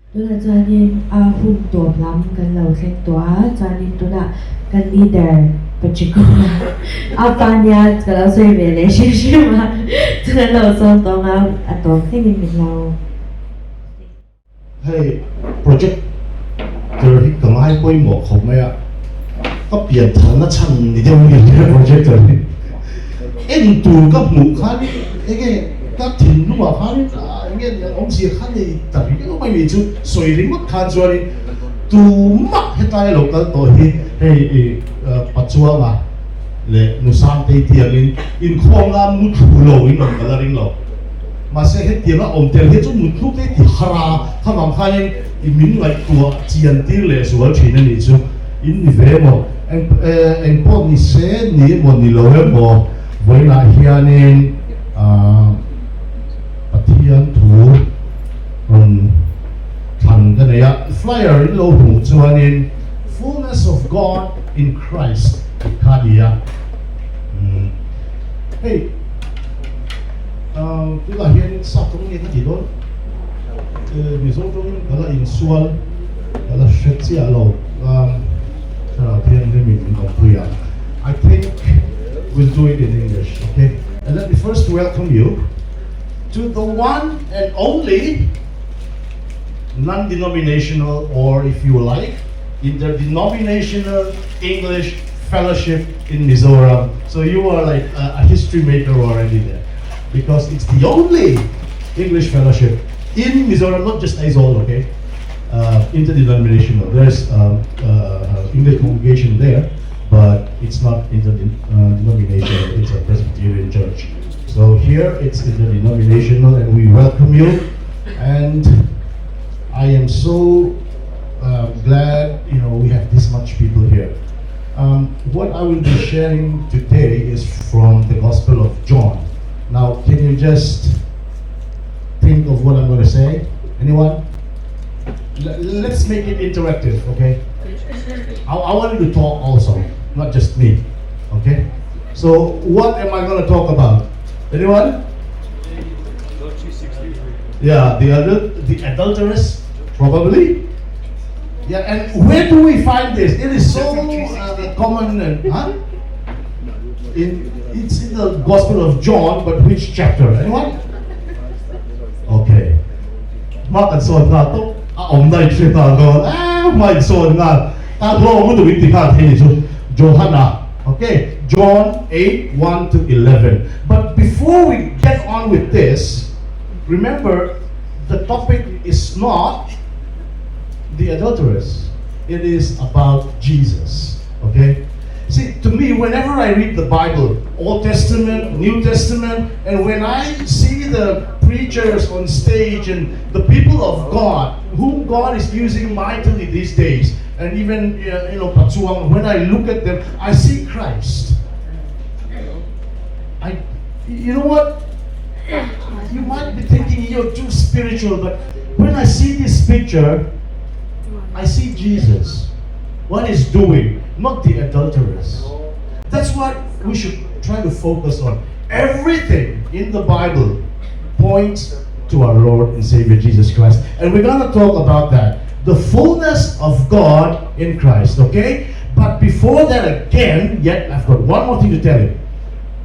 Tunah chuanin a hun tawp lam kan lo thleng tawh a, chuanin tunah kan leader Pacheco a pa nia ka lo sawi ve leh hrim hrim a, chuan an lo sawm tawng a, a tawp thlengin min lo. Hei projector hi ka ngai pawimawh khawp mai a, ka pian thalna chhan ni deuh nge he projector hi en tur ka hmuh khanin enge ka thinlungah khanin enge awmzia kha nei ta riau mai ni chu sawi ringawt khan chuanin tumah hetlai a lo kal tawh hi hei i Pachuanga leh Nusangtei tiangin inkhawmna muthlu lo in rawn kal a ring lo. Mahse hetianga awm tel hi chu muthluk te ti har a, kha vang khanin i min ngaihtuah chian tir leh zual thin a nih chu. In ni ve emaw, eng eng pawh ni se ni emaw ni lo emaw, vawiinah hianin Pathian thu rawn thlan ka nei a, flyer in lo hmuh chuanin Fullness of God in Christ tih kha a ni a. Hei. Tunah hian sap tawng nge ka tih dawn? Mizo tawngin ka la insual, ka la hre chiah lo. Thlarau Thianghlimin min awmpui a. I think we'll do it in English, okay? And let me first welcome you to the one and only non-denominational or if you like, interdenominational English fellowship in Mizoram. So you are like a, a history maker already there because it's the only English fellowship in Mizoram, not just Aizawl, okay? Interdenominational. There's English congregation there, but it's not interdenominational. It's a Presbyterian church. So here it's interdenominational, and we welcome you. And I am so glad we have this much people here. What I will be sharing today is from the Gospel of John. Now, can you just think of what I'm going to say? Anyone? Let's make it interactive, okay? I want you to talk also, not just me, okay? So, what am I going to talk about? Anyone? Yeah, the adulteress, probably. Yeah, and where do we find this? It is so common, and, huh? It's in the Gospel of John, but which chapter? Anyone? Okay. Mark and so na to a om nai thri na go ah mai so na ta lo mu tu ti kha thei chu Johanna. Okay, John 8 1 to 11. But before we get on with this, remember the topic is not the adulteress. It is about Jesus. Okay? See, to me, whenever I read the Bible, Old Testament, New Testament, and when I see the preachers on stage and the people of God, whom God is using mightily these days, and even Patsuang, when I look at them, I see Christ. You know what? You might be thinking you're too spiritual, but when I see this picture, I see Jesus. What he's doing, not the adulteress. That's what we should try to focus on. Everything in the Bible points to our Lord and Savior Jesus Christ. And we're going to talk about that. The fullness of God in Christ, okay? But before that again, yet I've got one more thing to tell you.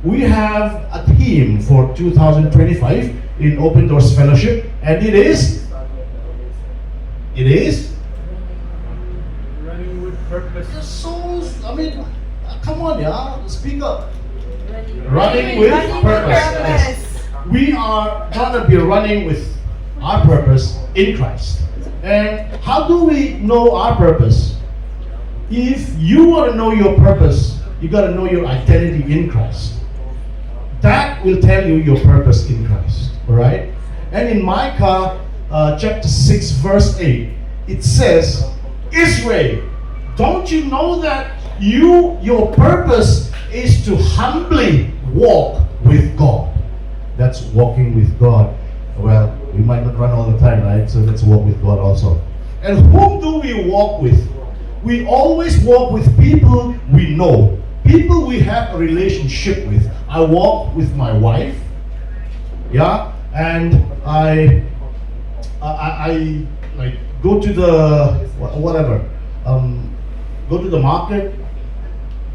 We have a theme for 2025 in Open Doors Fellowship, and it is Running with purpose. You're so, I mean, come on, yeah, speak up. Running with purpose. Yes. We are gonna be running with our purpose in Christ. And how do we know our purpose? If you want to know your purpose, you got to know your identity in Christ. That will tell you your purpose in Christ. All right? And in Micah chapter 6, verse 8, it says, "Israel, don't you know that your purpose is to humbly walk with God?" That's walking with God. Well, we might not run all the time, right? So let's walk with God also. And whom do we walk with? We always walk with people we know, people we have a relationship with. I walk with my wife, yeah, and I like go to the whatever, go to the market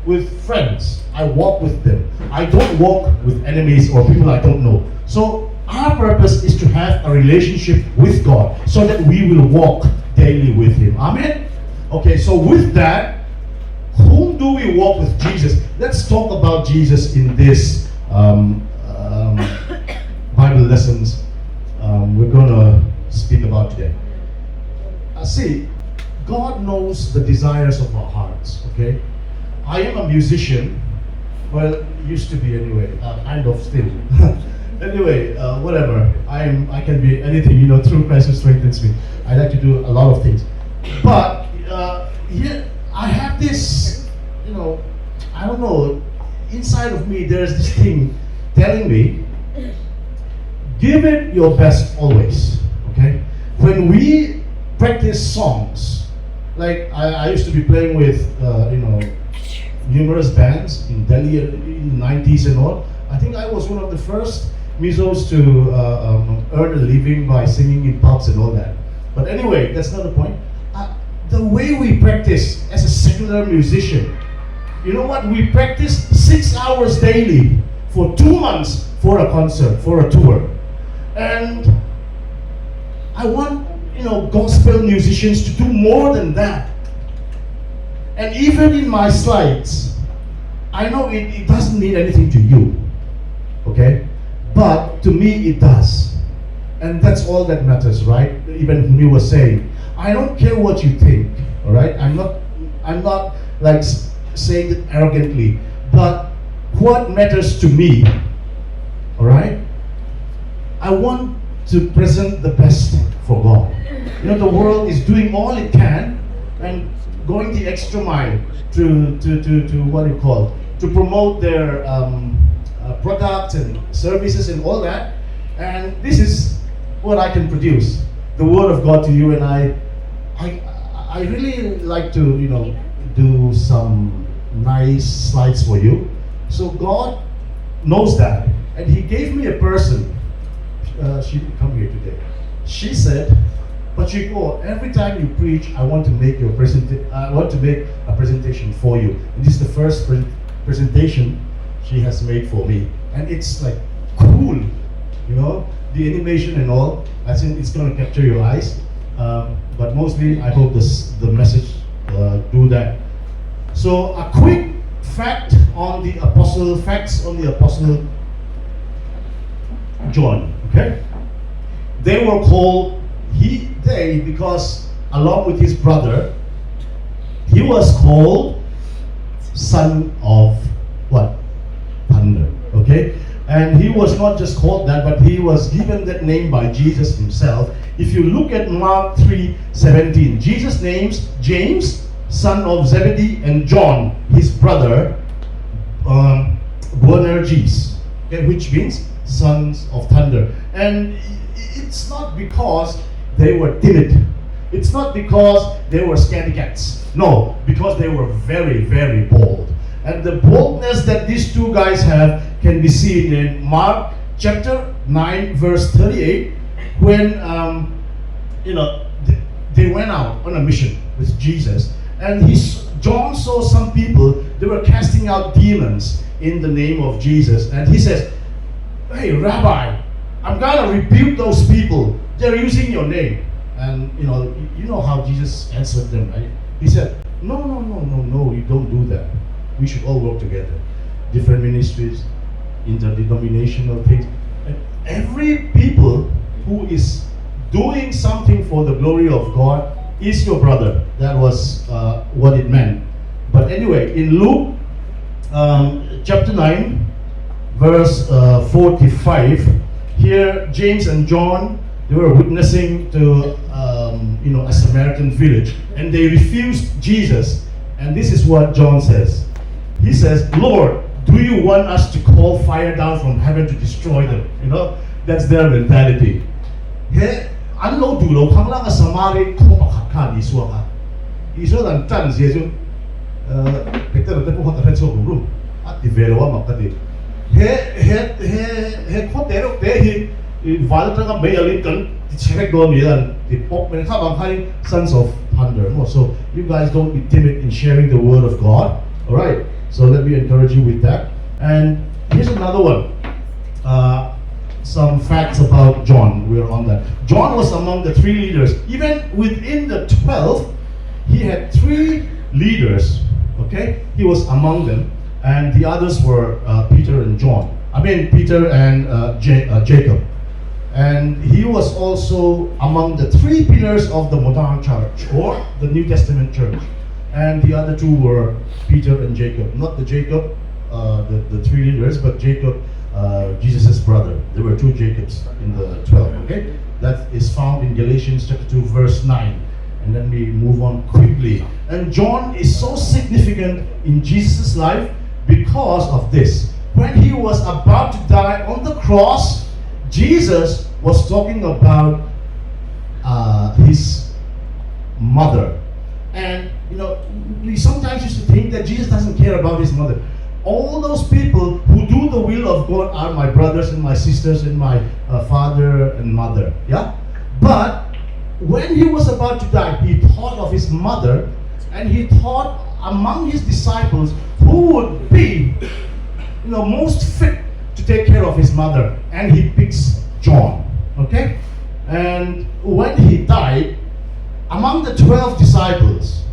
with friends. I walk with them. I don't walk with enemies or people I don't know. So our purpose is to have a relationship with God so that we will walk daily with Him. Amen? Okay, so with that, whom do we walk with Jesus? Let's talk about Jesus in this Bible lessons we're going to speak about today. See, God knows the desires of our hearts, okay? I am a musician. Well, used to be anyway, kind of still. Anyway, whatever. I can be anything, through Christ who strengthens me. I like to do a lot of things. But here, I have this, I don't know, inside of me there's this thing telling me, give it your best always, okay? When we practice songs, like I used to be playing with, numerous bands in Delhi in the 90s and all. I think I was one of the first Mizos to earn a living by singing in pubs and all that. But anyway, that's not the point. The way we practice as a secular musician, you know what? We practice 6 hours daily for 2 months for a concert, for a tour. And I want, gospel musicians to do more than that. And even in my slides, I know it doesn't mean anything to you, okay? But to me, it does. And that's all that matters, right? Even me was saying, I don't care what you think, all right? I'm not like saying it arrogantly, but what matters to me, all right? I want to present the best for God. You know, the world is doing all it can and going the extra mile to what do you call, to promote their products and services and all that. And this is what I can produce, the word of God to you. And I really like to, do some nice slides for you. So God knows that. And he gave me a person. She didn't come here today. She said, Pacheco, every time you preach, I want to make your I want to make a presentation for you. And this is the first presentation she has made for me. And it's like cool, the animation and all. I think it's gonna capture your eyes. But mostly, I hope this the message do that. So a quick fact on the apostle, facts on the apostle John, okay? They were called they because along with his brother, he was called son of what? Thunder, okay? And he was not just called that, but he was given that name by Jesus himself. If you look at Mark 3:17, Jesus names James, son of Zebedee, and John, his brother, Boanerges, okay, which means sons of thunder. And it's not because they were timid. It's not because they were scaredy cats. No, because they were very, very bold. And the boldness that these two guys have can be seen in Mark chapter 9, verse 38, when they went out on a mission with Jesus, and John saw some people, they were casting out demons in the name of Jesus. And he says, "Hey, Rabbi, I'm gonna rebuke those people. They're using your name." And you know how Jesus answered them, right? He said, no, no, no, no, no, you don't do that. We should all work together. Different ministries, interdenominational things. And every people who is doing something for the glory of God is your brother. That was what it meant. But anyway, in Luke chapter 9, verse 45, here James and John, they were witnessing to a Samaritan village, and they refused Jesus. And this is what John says. He says, "Lord, do you want us to call fire down from heaven to destroy them?" You know, that's their mentality. He an lo du lo khang lang a Samari kho pakhat khan Isua kha. Isua dan tan zia chu Peter te pawh kha ka hre chhuak rum rum a ti ve lo a mak ka ti. He he he he khaw te reuh te hi Van atanga mei alin kan ti chhe vek dawn ni an ti pawp mai kha vang khanin Sons of Thunder maw so you guys don't be timid in sharing the word of God alright so let me encourage you with that and here's another one uh some facts about John we are on that John was among the three leaders even within the 12 he had three leaders okay he was among them and the others were uh, Peter and John I mean Peter and uh, J uh, Jacob and he was also among the three pillars of the modern church or the New Testament church and the other two were Peter and Jacob not the Jacob uh, the, the three leaders but Jacob uh, Jesus' brother there were two Jacobs in the 12 okay that is found in Galatians chapter 2 verse 9 and let me move on quickly and John is so significant in Jesus' life because of this when he was about to die on the cross Jesus was talking about uh, his mother. And you know, we sometimes used to think that Jesus doesn't care about his mother. All those people who do the will of God are my brothers and my sisters and my uh, father and mother. Yeah? But when he was about to die, he thought of his mother and he thought among his disciples who would be you know, most fit to take care of his mother. And he picks John. Okay? And when he died, among the 12 disciples,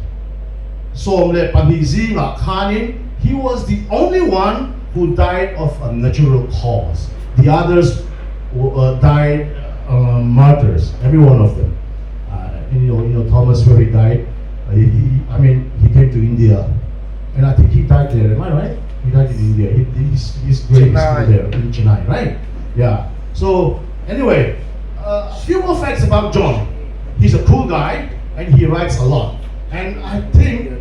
12 zingah khanin, he was the only one who died of a natural cause. The others uh, died uh, martyrs, every one of them. Uh, and you know, you know Thomas, where he died, uh, he, he, I mean, he came to India, and I think he died there. Am I right? He died in India. He, his, his grave is still there in Chennai, right? Yeah. So anyway, uh, a few more facts about John. He's a cool guy, and he writes a lot. And I think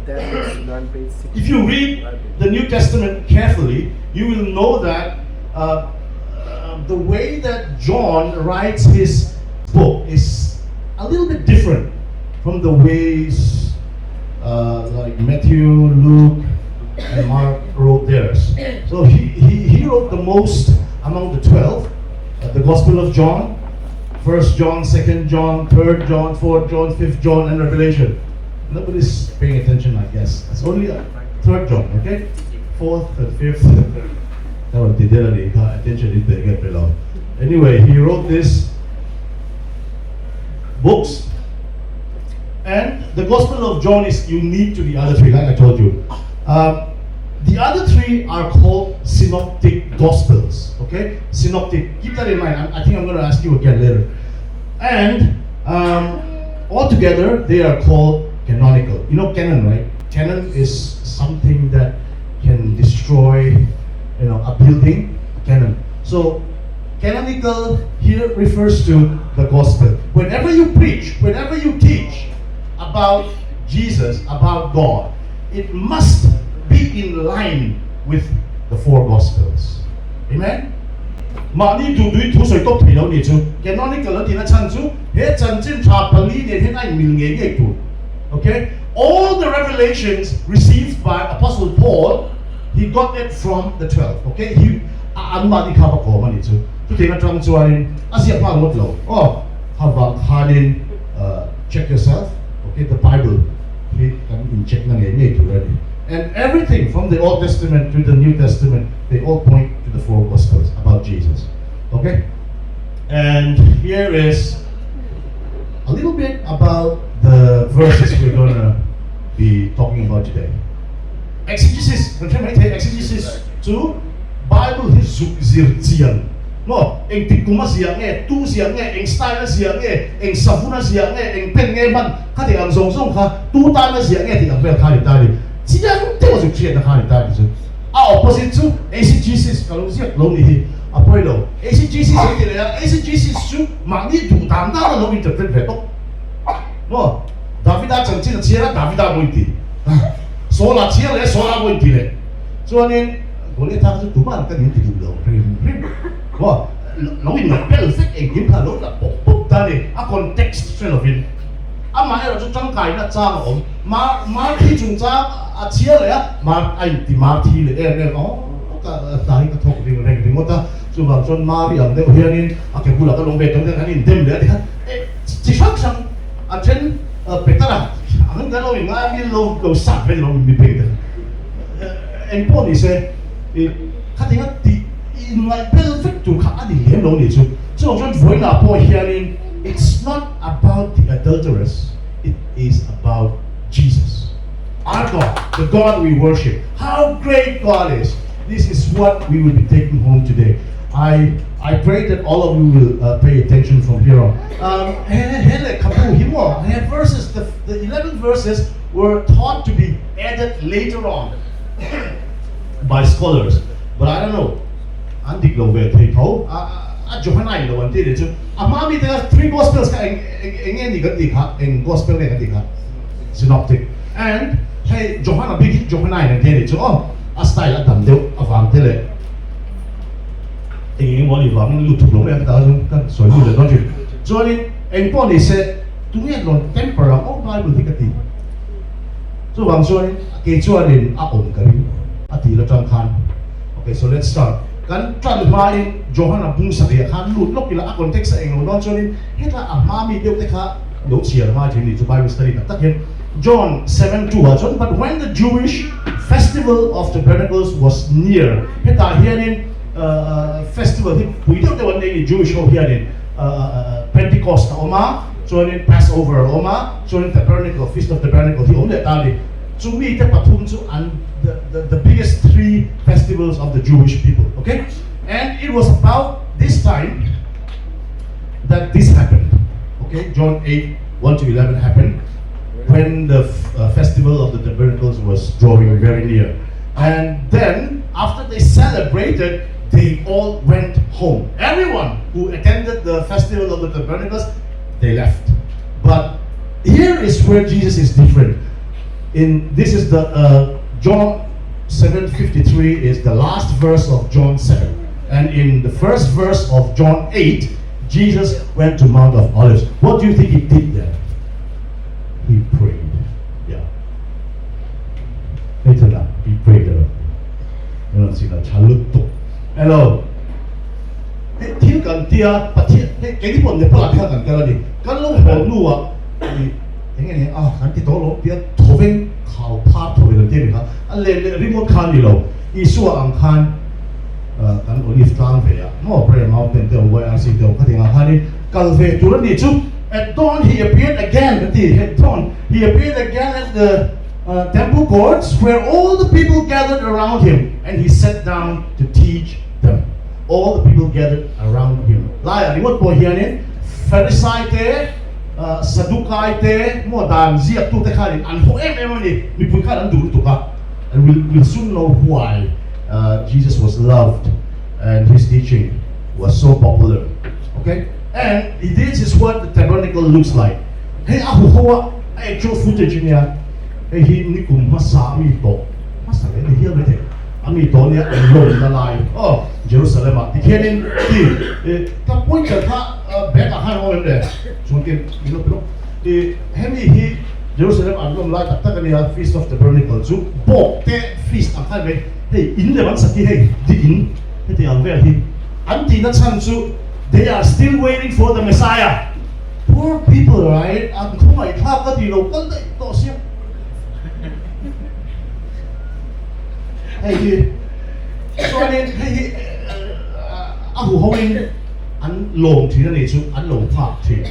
if you read the New Testament carefully, you will know that uh, uh, the way that John writes his book is a little bit different from the ways uh, like Matthew, Luke, and Mark wrote theirs. So he, he, he wrote the most among the 12, uh, the Gospel of John, 1st John, 2nd John, 3rd John, 4th John, 5th John, and Revelation. Nobody's paying attention, I guess. It's only 3rd John, okay? 4th and 5th. Attention Anyway, he wrote this books. And the Gospel of John is unique to the other three, like I told you. Um, the other three are called synoptic gospels. Okay, synoptic. Keep that in mind. I, I think I'm going to ask you again later. And um, altogether, they are called canonical. You know canon, right? Canon is something that can destroy, you know, a building. Canon. So canonical here refers to the gospel. Whenever you preach, whenever you teach about Jesus, about God, it must be in line with the four gospels. Amen? Mahni duh duhin thu sawi tawp thei lo ni chu canonical an tihna chhan chu he chanchin tha pali nen hian a inmil ngei ngei tur. Okay? All the revelations received by Apostle Paul, he got it from the 12. Okay? He, a an mahni kha va kawm a nih chu. Chutiang atang chuanin a ziak nghal ngawt lo. Aw, kha vang khanin uh, check yourself. Okay? The Bible hi kan incheck na ngei ngei tur a ni. And everything from the Old Testament to the New Testament, they all point to the four Gospels about Jesus. Okay? And here is a little bit about the verses we're going to be talking about today. Exegesis, kan hre mai thei, exegesis chu Bible hi zuk zir chian maw? Engtik kum a ziah nge, tu ziah nge, eng style a ziah nge, eng savun a ziah nge, eng pen nge hman kha tih ang zawng zawng kha tu tan a ziah nge tih ang vel kha a ni ta a ni. Chiang deuh a zuk hriatna kha a ni ta a ni chu. A opposite chu exegesis ka lo ziak lo nih hi a pawi lo. Exegesis an ti leh a, exegesis chu mahni duh dan dan a lo interpret ve tawp maw? Davida chanchin a chhiar a, Davida a maw inti. Saul-a chhiar leh a, Saul-a maw inti leh. Chuanin Goliatha kha chu tumah kan inti duh lo hrim hrim. Maw, lo inla bel vek engkim kha lo la pawp pawp ta a ni, a context hre lovin. Amaherawh chu tangkaina chang a awm. Mar, Marthi chungchang a chhiar leh a, Mar a inti Marthi leh em em a, aw ka hna hi ka thawk ring reng ringawt a. Chuvang chuan Mari ang deuh hianin a ke bulah kan awm ve tawh hian kan indem leh a ti kha chi hrang hrang a then Petera ang kan lo inngai a mi lo lo sat ve lo mi phei te kha eng pawh ni se i khatinga tih inngaih bel vek tur kha a ni lem lo ni chu. Chuvang chuan vawiinah pawh hianin it's not about the adulteress it is about Jesus our God the God we worship how great God is this is what we will be taking home today I I pray that all of you will uh, pay attention from here on um, he he lehkhabu hi maw he verses the the 11 verses were thought to be added later on by scholars but I don't know an dik lo ve thei tho a a Johana in lo an ti leh chu a hma mi te kha three gospels kha eng eng eng nge ni kan tih kha eng gospel nge kan tih kha synoptic and hei Johana bik hi Johana in an ti a nih chu aw a style a dam deuh avang te leh eng eng emaw a nih vangin lut thuk lo mai ang ka ta chu ka sawi lut leh dawn thin chuanin eng pawh ni se tunge rawn temper ang aw bible hi ka ti chuvang chuanin kei chuanin a awm ka ring a tir atang khan Ok so let's start. Kan tan hmain Johana bung sarih khan lut lawk ila a context a englo dawn chuanin hetla a hma mi deuh te kha lo chhiar hma thin ni chu Bible study tak tak hian John 7:2 ah chuan but when the Jewish festival of tabernacles was near hetah hianin festival hi pui deuh deuh an nei ni Jewish ho hianin Pentecost a awm a chuanin Passover a awm a chuanin tabernacle feast of tabernacle hi a awm leh ta a ni. Chu mite pathum chu an the the the biggest three festivals of the Jewish people okay and it was about this time that this happened okay John 8 1 to 11 happened when the uh, festival of the tabernacles was drawing very near and then after they celebrated they all went home everyone who attended the festival of the tabernacles they left but here is where Jesus is different in this is the uh, John 7:53 is the last verse of John 7 and in the first verse of John 8 Jesus went to Mount of Olives what do you think he did there he prayed yeah he prayed there hello thil kan tia pathian keini pawh Nepal ah te khan kan kal a ni kan lo haw hnuah ih eng nge ni a kan ti tawh lo tia thawveng khau phar thawveng an ti a ni kha a len leh ringawt kha a ni lo Isua ang khan kan Olive tlang ve a maw Prayer Mountain te YRC te khatiang ah khanin kal ve tur a ni chu at dawn he appeared again a ti at dawn he appeared again at the temple courts where all the people gathered around him and he sat down to teach them. All the people gathered around him laiah ringawt pawh hianin Pharisai te, Sadukai te maw dan ziaktute khanin an haw em em a ni, mipui khan an duh lutuk a, and we'll we'll soon know why Jesus was loved and his teaching was so popular okay and this is what the tabernacle looks like hei a hu ho a a actual footage ania hei hi nikum hmasa mi tawh hmasa leh ni hial maithei. A mi tawh nia an lawmna lai aw Jerusalem ah tikhianin ti ka pointer kha bag ah khan a awm em le chuan ke min lo pe lawk i hemi hi Jerusalem an lawm lai tak tak ania Feast of Tabernacle chu bawk te feast ang khan mai hei in lem an sak hi hei di in heti ang vel hi an tihna chhan chu they are still waiting for the Messiah poor people right an khawngaihthlak ka tih lo kal daih tawh sia. Hei hi chuanin hei hi a huho in an lawm thin a nih chu an lo nghak thin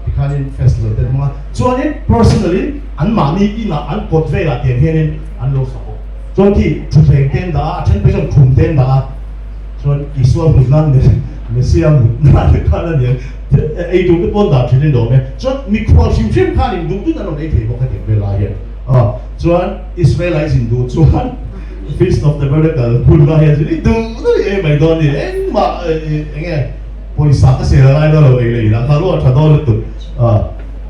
tikhanin festival te an hmang a chuanin personal in an mahni inah an kawt velah tiang hianin an lo sak bawk chuan khi thutthleng te an dah a a then phei chuan khum te an dah a chuan Isua mut nan Messia mut nan te khan a nia ei tur te pawh an dah thin a ni awm e chuan mikhual hrim hrim khanin duh duhin an rawn ei thei bawk hetiang velah hian. Aw, chuan Israel a i zin duh chuan Feast of Tabernacle hun la hian zin i duh duh i ei mai dawn ni, engmah eng nge pawisa ka sel a ngai dawn lo ei leh inah kha ruah tha dawn lutuk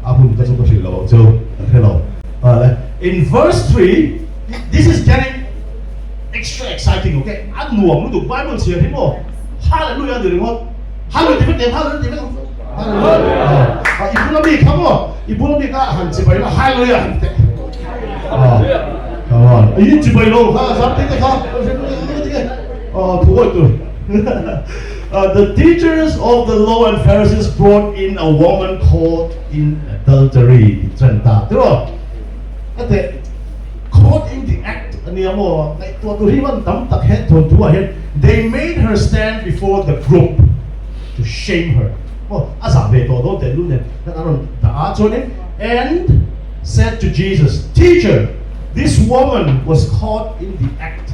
a hun ka chu ka hrilh lo ang chu ka hre lo. In verse 3, this is getting extra exciting, okay? A nuam lutuk Bible chhiar hi maw Hallelujah ni ringawt. Hallelujah ti vek em? Hallelujah ti vek ang. Hallelujah. I bula mi kha maw? I bula mi kha han chibai la Hallelujah han ti teh. Come on. I chibai lo kha zam te te kha. Thu oi tur. The teachers of the law and Pharisees brought in a woman caught in adultery tih chuan ta tiraw? Ka teh caught in the act a nia maw? Ngaihtuah tur hi man tam tak he thawnthu ah hian they made her stand before the group to shame her maw a zah ve tawh dawn teh lul nen khan an rawn dah a chuanin and said to Jesus, Teacher, this woman was caught in the act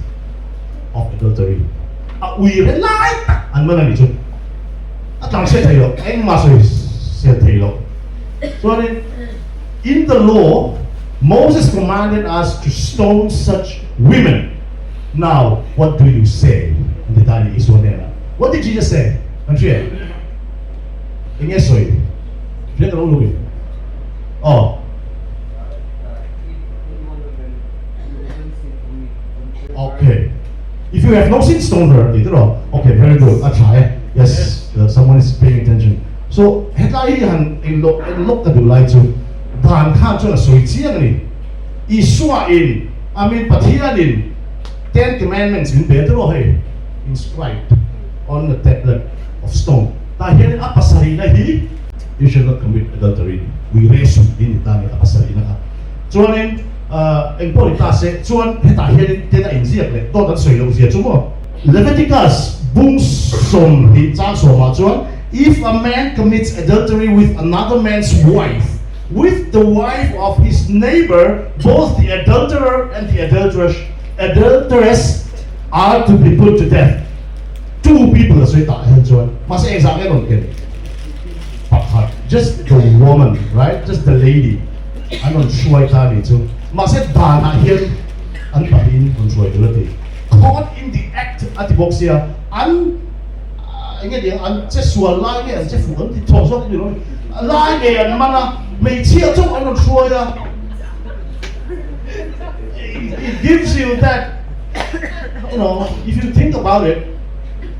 of adultery. A ui re lai tak an man a nih chu. A tlang hriat thei loh, engmah sawi sel thei loh. Chuanin, in the law, Moses commanded us to stone such women. Now, what do you say? An ti ta a ni Isua hnenah. What did Jesus say? Kan hria em? Eng nge sawi? Hria ka lo luh in. Aw. Okay. If you have no sin, stone her. Ti tiraw? Okay, very good. A tha e. Yes, someone is paying attention. So, hetlai hi han en lawk en lawk ka duh lai chu dan khan chuan a sawi chiang a ni. Isua in, I mean Pathian in Ten Commandments min pe tiraw hei inscribed on the tablet of stone. Tah hianin a pasarihna hi You shall not commit adultery, ui re suh tih ni ta a ni a pasarihna kha. Chuanin eng pawh ni ta se, chuan hetah hianin ten a inziak leh dawt an sawi loh zia chu maw? Leviticus bung 20 chang sawmah chuan, If a man commits adultery with another man's wife, with the wife of his neighbour, both the adulterer and the adulteress adulteress are to be put to death. Two people a sawi tah hian chuan, mahse engzah nge rawn ken? Pakhat, just the woman, right? Just the lady. An rawn hruai ta a nih chu. Mahse danah hian an pahnihin rawn hruai tur a ti. Caught in the act a ti bawk sia, an eng nge niang an che sual lai nge an che fuh an ti thaw zawk a ni lo a ni. Lai ngei an man a, hmeichhia chauh an rawn hruai a. It gives you that, you know, if you think about it,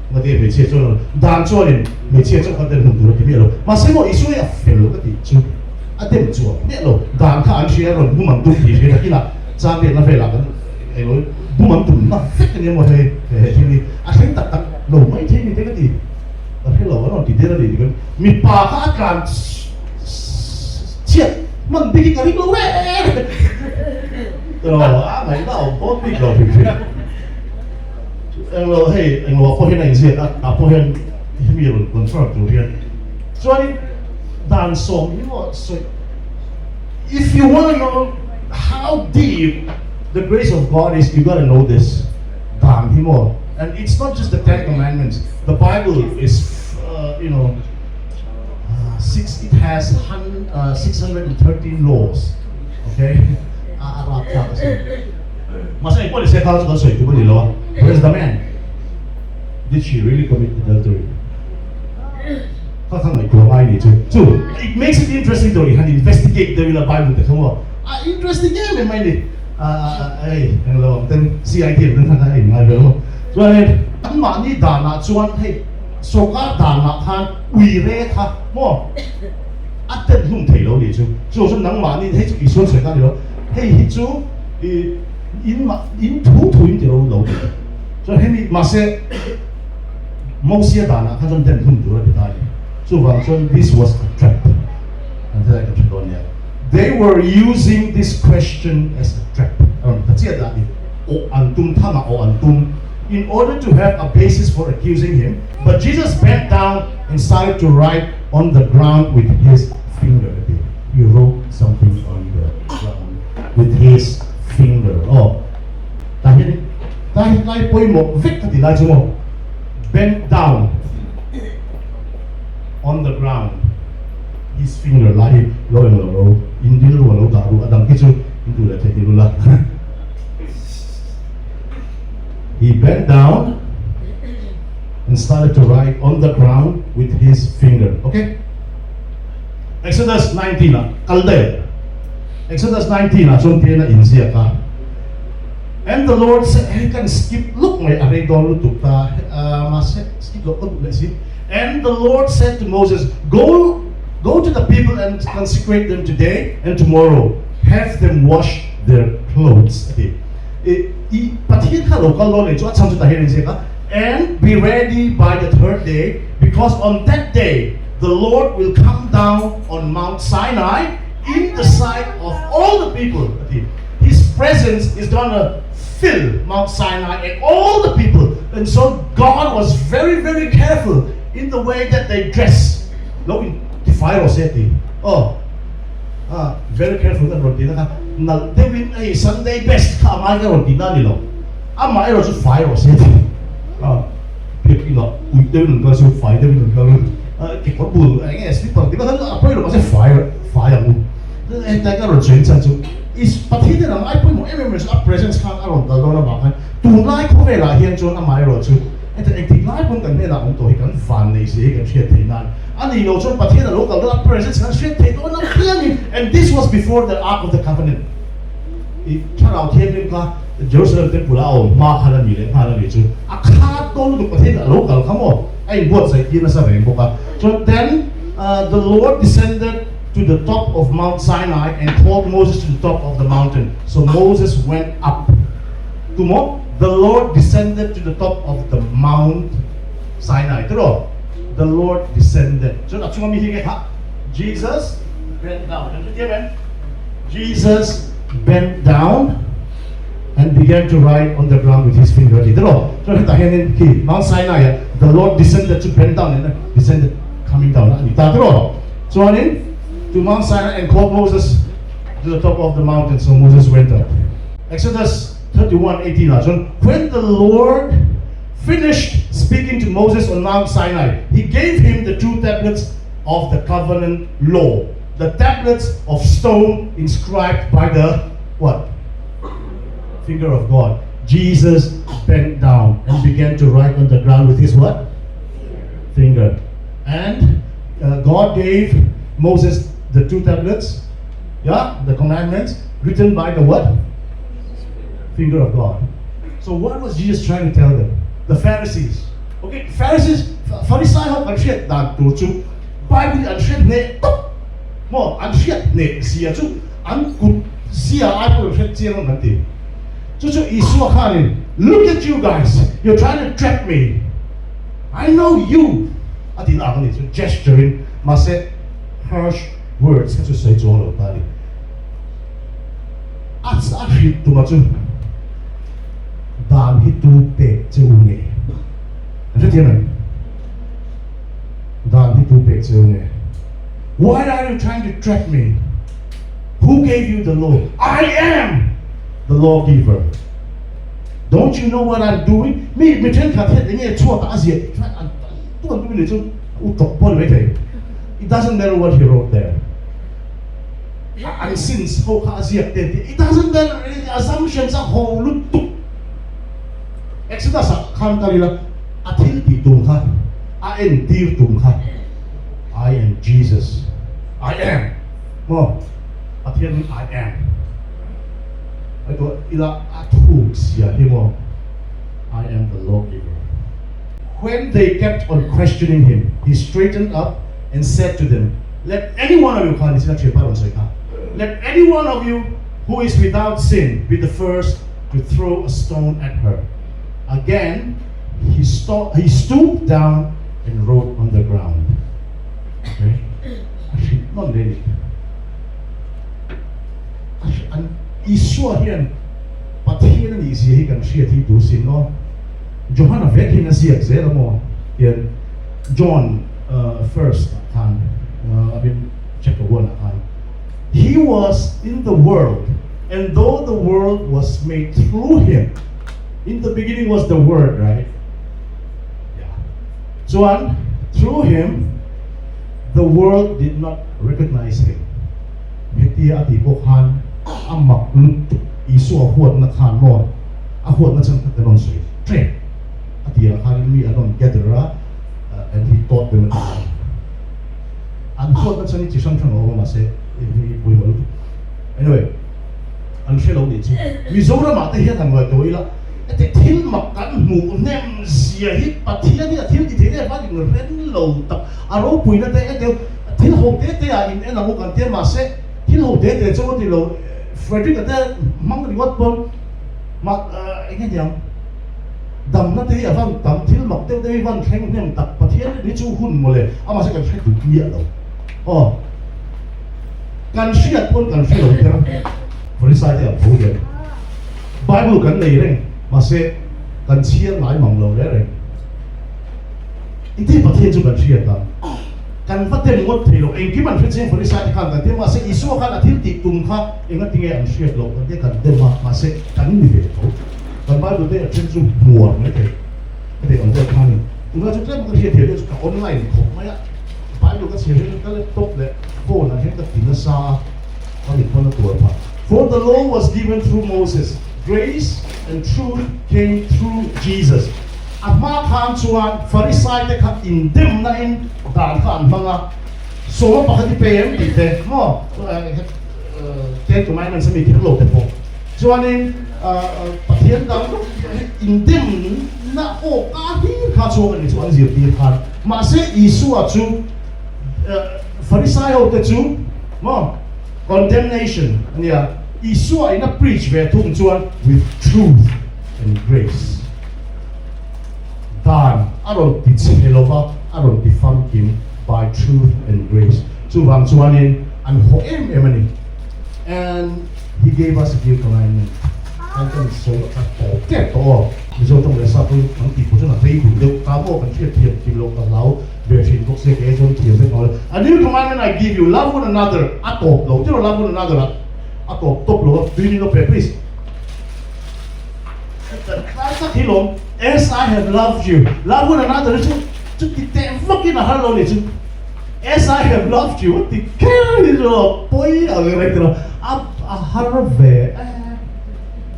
Ngati hmeichhia chuan dan chuanin hmeichhia chauh kha den hmun tur a ti miah lo. Mahse maw Isua hi a fel ka tih chu. A dem chuah miah lo. Dan kha an hria rawn bum an tum tih hria nakinah chang riatna velah kan eng bum an tum na vek a nia maw hei he thil hi a thleng tak tak lo mai thei ni te ka ti. Ka hre lo a rawn ti der a ni ti mipa kha a tlan chhiat hman bik hi ka ring lo reng ro a ngaihna a awm dawn bik lo hrim hrim. Eng lo hei eng lo ah pawh hian a inziak a ah pawh hian hemi rawn confirm tur hian chuanin Dan sawm hi maw sawi If you want to know how deep the grace of God is you gotta know this dan hi maw and it's not just the ten commandments the bible is you know six it has 613 laws okay a a rap thlak a sin mahse engpawh ni se kha chu kan sawi tum a ni lo a where's the man did she really commit adultery Kha kha ngaihtuah ngai ni chu. Chu it makes it interesting tur i han investigate deuh ila Bible te kha maw a interesting em em mai ni. Hei eng lo ang ten CID ang ten khan a in ngai ve maw. Chuanin anmahni danah chuan hei sawrkar danah khan ui re kha maw a ten hlum thei lo ni chu. Chu chuan nangmahni hei chu Isuan sawi ta ni lo hei hi chu i in mah in thu thu in ti ro lo ni. Chuan hemi mahse Mosia danah kha chuan den hun tur a ti ta a ni. Chuvang chuan this was a trap an ti lai kan hre dawn nia. They were using this question as a trap a rawn ti ta chiah dah ni. Awh an tum thangah awh an tum in order to have a basis for accusing him but Jesus bent down and started to write on the ground with his finger a ti. He wrote something on the ground with his finger. Aw tah hian Tlai hi tlai pawimawh vek ka ti lai chu maw bent down on the ground his finger lai hi lo eng lo ro in rilru a lo dah ru a dang khi chu in duh leh theih ni lul a he bent down and started to write on the ground with his finger okay Exodus 19 ah kal daih Exodus 19 ah chuan tian a inziak a. And the Lord said, hei kan skip luk mai a rei dawn lutuk ta, mahse skip loh ka duh leh si. And the Lord said to Moses, Go, go to the people and consecrate them today and tomorrow, have them wash their clothes a ti. I Pathian kha lo kal dawn leh chu a chhan chu tah hian a inziak a. And be ready by the third day, because on that day the Lord will come down on Mount Sinai in the sight of all the people. A ti. His presence is gonna fill Mount Sinai and all the people. And so God was very, very careful in the way that they dress. Lo in tifai rawh se a ti. Aw, ah, very careful kan rawn tihna kha nalh deuhin hei Sunday best kha a ngai ka rawn tihna a ni lo. Amah erawh chu fai rawh se a ti. Ah, biak inah uih deuhin an kal chu fai deuhin an kal. Ah, kekawr bul eng nge slipper tih kha a pawi lo mahse fai fai ang u. Hetlai ka rawn sawi chan chu is Pathian hian a ngai pawimawh em em a presence khan a rawn kal dawn avang khan tunlai khawvelah hian chuan amah erawh chu heta engtik lai pawn kan hnenah awm tawh hi kan van nei zia hi kan hriat theih nan a ni lo chuan Pathian a lo kal dawn a presence khan hriat theih dawn ang piangin and this was before the ark of the covenant i thlarau thianghlim kha Jerusalem temple a awm hma khan a ni leh nghal a ni chu a khat dawn lutuk Pathian a lo kal kha maw a inbuatsaih tir nasa reng bawk a chuan then the Lord descended to the top of Mount Sinai and called Moses to the top of the mountain. So Moses went up. Tumaw? The Lord descended to the top of the Mount Sinai. Tiraw? The Lord descended. Cun a chunga mi hi nge kha? Jesus bent down. Kan hrethiam em? Jesus bent down and began to write on the ground with his finger. Ti tiraw? Cun hetah hianin khi Mount Sinai ah the Lord descended cu bent down in descended coming down a ni ta tiraw? Chuanin, to Mount Sinai and called Moses to the top of the mountain, so Moses went up. Exodus 31, 18 ah chuan, When the Lord finished speaking to Moses on Mount Sinai, he gave him the two tablets of the covenant law, the tablets of stone inscribed by the what? Finger of God. Jesus bent down and began to write on the ground with his what? Finger. And God gave Moses the two tablets, yeah, the commandments, written by the what? Finger of God. So what was Jesus trying to tell them? The Pharisees. Okay, Pharisees, Pharisai ho kan hriat dan tur chu Bible an hriat hneh tawp maw an hriat hneh zia chu an kut zia ai pawh in hriat chiang ang kan ti. Chu chu Isua khanin look at you guys, you're trying to trap me. I know you a tih ang a nih chu gesture in mahse harsh words kha chu sawi chuang lo ta a ni. A a hrilh tuma chu dan hi tu pek che u nge? An hrethiam em? Dan hi tu pek che u nge? Why are you trying to trap me? Who gave you the law? I am the lawgiver. Don't you know what I'm doing? Mi mi thenkhat hian enge chhuatah a ziah tih chuan an tu an tum leh chu u tawp pawh a ni maithei. It doesn't matter what he wrote there. An sins ho kha a ziak te an ti. It doesn't matter assumptions a ho lutuk. Exodus ah khan kal ila a thil tih tum kha a entir tum kha I am Jesus. I am. Maw? Pathian I am. Ngaihtuah ila a thuk zia hi maw I am the lawgiver. When they kept on questioning him, he straightened up and said to them, Let any one of you kha ni sin a thian pa rawn sawi kha, Let any one of you who is without sin be the first to throw a stone at her. Again, he he stooped down and wrote on the ground. Okay? A hrilh nawn leh a ni. An Isua hian Pathian a nih zia hi kan hriat hi duh sin aw. Johana vek hian a ziak zel a maw tian John first ah khan I mean chapter 1 ah khan He was in the world and though the world was made through him in the beginning was the word right yeah chuan through him the world did not recognize him. Hetia a tih pawh khan a mak lutuk Isua huatna khan maw a huatna chhan kha kan rawn sawi ṭep a tirah khanin mi an rawn gather a and he taught them a ti a an huatna chhan hi chi hrang hrang a awm a mahse hei hi pawimawh lutuk anyway an hre lo nih chu Mizoramah te hian han ngaihtuah ila heti thil mak kan hmuh hnem zia hi Pathian hi a thil ti thei em a inren lo tak a ropuina te entir Thil ho te te ah in en ang u kan tia mahse thil ho te te chu a ti lo Frederick a te hmang ringawt pawn mah eng nge niang Damna te hi a van tam, thil mak deuh deuh hi van thleng hnem tak, Pathian hi chu hun mawle, amah se kan hre duh miah lo. Aw, kan hriat pawn kan hre lo ber. Farisai te ang tho hian Bible kan nei reng, mahse kan chhiar ngai mang lo reng reng. Engtin Pathian chu kan hriat ang? Kan va dem ngawt thei lo, engkim an hre chiang Farisai te khan kan ti a, mahse Isua khan a thil tih tum kha engatinge an hriat loh kan tia kan dem a, mahse kan ni ve tho. Kan Bible te a then chu hmuar mai thei ka tih ang vel khanin tunah chu tlem ka hriat thiam deuh chu ka online khawp mai a, Bible ka chhiar hian ka laptop leh phone ah hian ka ti nasa a, ka mit pawn a tuar phah. For the law was given through Moses, grace and truth came through Jesus. A hma khan chuan Farisai te kha indemna in dan kha an hmang a, sawma pakhat i pe em tih te maw Ten Commandments a mi kher lo te pawh chuanin Pathian dang indemna aw ka hlir kha chuang a ni chu an zirtir khan. Mahse Isua chu Farisai ho te chu maw condemnation a nia, Isua in a preach ve thung chuan with truth and grace. Dan a rawn ti chhe lova, a rawn ti famkim by truth and grace. Chuvang chuanin an haw em em a ni. And he gave us a new commandment. Kan kan sawi a tawp tep tawh aw. Mizo tawng leh sap chu kan tih pawh chuan a hlei duh deuh ta maw kan hriat thiam kim loh ka hlau ve thin bawk sia kei chuan thiam vek lo. A new commandment I give you, love one another a tawp lo tiraw love one another a a tawp tawp lo a tui ni lo pe please. Tlai tak hi lawm as I have loved you, love one another hi chu chu ti teh vakin a har lo ni chu. As I have loved you a ti kher hi chu a pawi ang reng tiraw a a har ve e.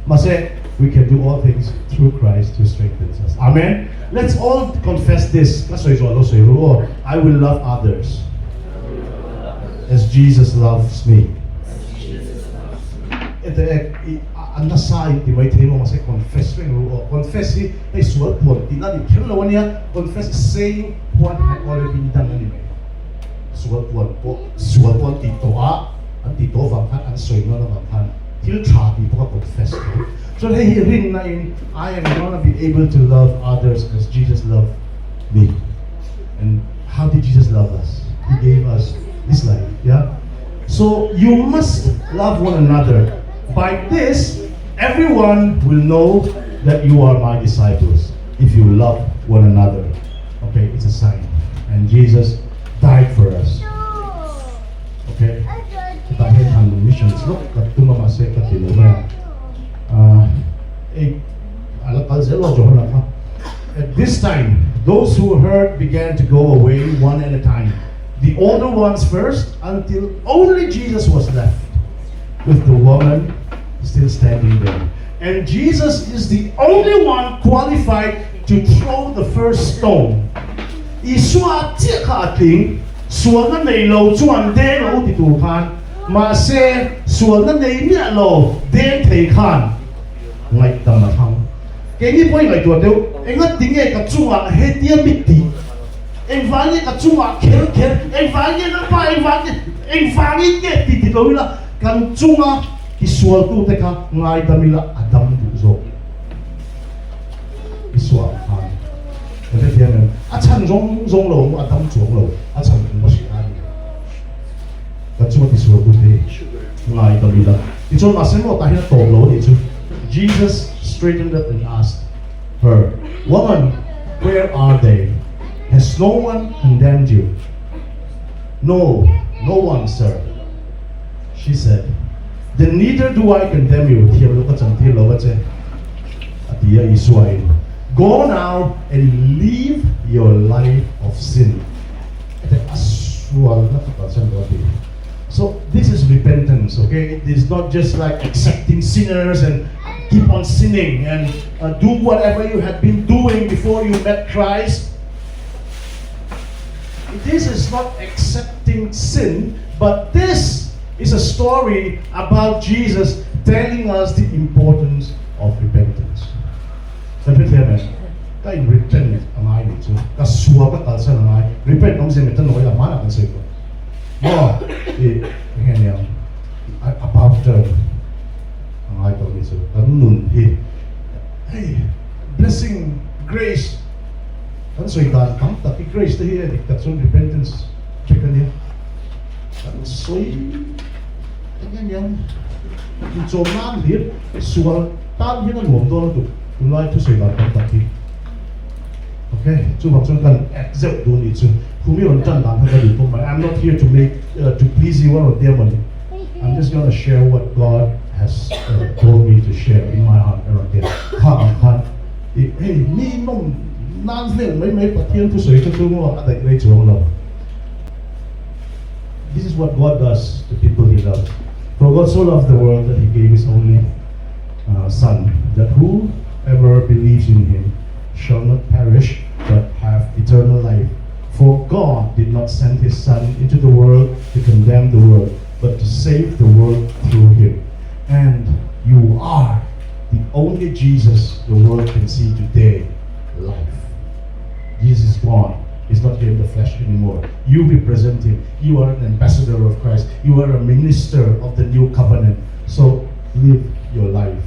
Mahse we can do all things through Christ who strengthens us. Amen. Let's all confess this. Ka sawi zawh lo sawi ru aw. I will love others as Jesus loves me. Ete ek i a nasa in ti mai thei maw mahse confess reng ru aw. Confess hi hei sual phuan tihna ni kher lo ania. Confess is saying what had already been done a ni mai. Sual puan pawh sual pawh an tih tawh a, an tih tawh avang khan an sawi nawn avang khan thil tha tih pawh ka confess tho. Chuan hei hi rinna in I am gonna be able to love others as Jesus loved me. And how did Jesus love us? He gave us his life, yeah? So you must love one another. By this, everyone will know that you are my disciples if you love one another. Okay, it's a sign. And Jesus died for us. Okay? Hetah hian han missions lawk ka tum a mahse ka ti lo mai a. Ah, ei, a la kal zel lo Johana kha. At this time, those who heard began to go away one at a time, the older ones first, until only Jesus was left with the woman still standing there. And Jesus is the only one qualified to throw the first stone. Isua chiah kha a tling, sualna nei lo chuan deng a u ti tur khan, mahse sualna nei miah lo deng thei khan ngaihdam a thlang. Keini pawh i ngaihtuah deuh, engati nge ka chungah hetia mi tih? Engvang nge ka chungah kher kher? Engvang nge Lalpa engvang nge engvangin nge ti ti lo ila kan chunga tisualtute kha ngaidam ila a dam duh zawk. I suah ang khan ka hre thiam em? A chhan zawng zawng lo maw a dam chuang lo, a chhan kan va hria a ni. Kan chunga tisualtute hi ngaidam ila. Tichuan mahse maw tah hian a tawp lo a nih chu. Jesus straightened up and asked her, Woman, where are they? Has no one condemned you? No, no one, sir, she said. Then neither do I condemn you, thiam lo ka chang tir lo a che, a ti a Isua in. Go now and leave your life of sin. Heta a sualna ka kalsan lo a ti. So this is repentance, okay? It is not just like accepting sinners and keep on sinning and do whatever you had been doing before you met Christ. This is not accepting sin, but this is a story about Jesus telling us the importance of repentance. Kan hrethiam em? Ka in repent a ngai nih chu. Ka sual ka kalsan a ngai. Repent awmzia metanoia hmanah kan sawi tawh. Maw? I enge niang? About turn a ngai tawh nih chu. Kan nun hi hei blessing. Kan sawi dan tam tak hi grace te hi a dik tak chuan repentance vek a nia. Kan sawi eng eng hian inchawm nan hlir sual tan hian a nuam dawn lutuk tunlai thusawi dan tam tak hi. Ok, chuvang chuan kan act zeuh duh nih chu. Khumi rawn tan dan kha ka duh pawh mai. I'm not here to make to please you a rawn tia mawni. I'm just gonna share what God has told me to share in my heart a rawn tia. Kha ang khan i hei mi nawm nan vel mai mai Pathian thusawi kha chu maw a daih rei chuang lo. This is what God does to people he loves. For God so loved the world that he gave his only son that whoever believes in him shall not perish but have eternal life. For God did not send his son into the world to condemn the world, but to save the world through him. And you are the only Jesus the world can see today, life. Jesus is gone. He's not here in the flesh anymore. You represent him. You are an ambassador of Christ. You are a minister of the new covenant. So live your life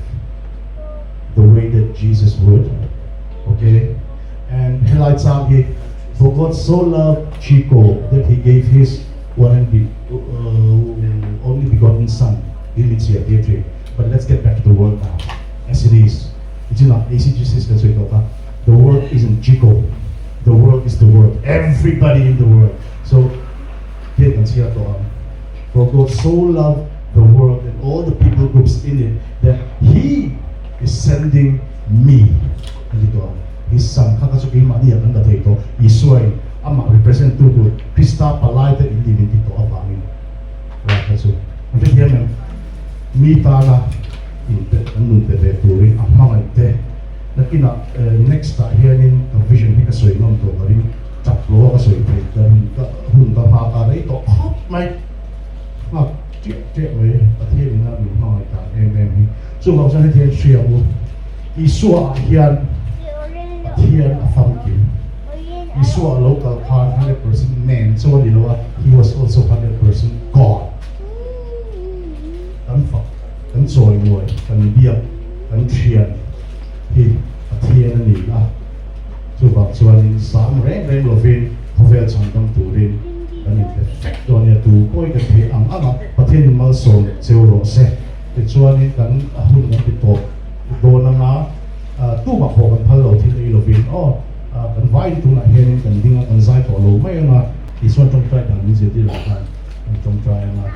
the way that Jesus would. Okay? And helai chang hi, For God so loved Chico that he gave his one and be, only begotten son. He means here, dear But let's get back to the world now, as it is. It's in ACGC kan sawi tawh kha. The world isn't Chico. The world is the world. Everybody in the world. So, tian kan chhiar tawh ang. For God so loved the world and all the people groups in it that he is sending me a ti tawh ang. His son kha kha chu keimahni ah kan la thei tawh. Isua in amah represent tu tur Krista palai te in ni min ti tawh avangin rai kha chu an hrethiam em? Mi tana in pe an nun pe ve turin a hmangaih te. Nakinah next ah hianin ka vision hi ka sawi ngam tawh ka ring chak lo a ka sawi theih ka rin ka hun ka hma ka rei tawh khawp mai. Nghak ṭiah ṭiah mai Pathian ina min hmangaih dan em em hi. Chuvang chuan heti hian hria u, Isua ah hian Pathian a famkim. Isua a lo kal khan 100% man chu a ni lo a, he was also 100% God. Kan fak, kan chawimawi, kan biak, kan thian hi Pathian a ni a. Chuvang chuanin zam reng reng lovin khawvel chhandam turin kan inpe fek dawn nia, tu pawi kan theih ang ang a, Pathianin malsawm cheu rawh se. Tichuanin kan hun kan ti tawp dawn anga tumah pawh kan phal lo thil ei lovin aw kan vaiin tunah hianin kan ding a, kan zai tawh lo mai anga, Isuan tawngtai dan min zirtir ang khan kan tawngtai anga.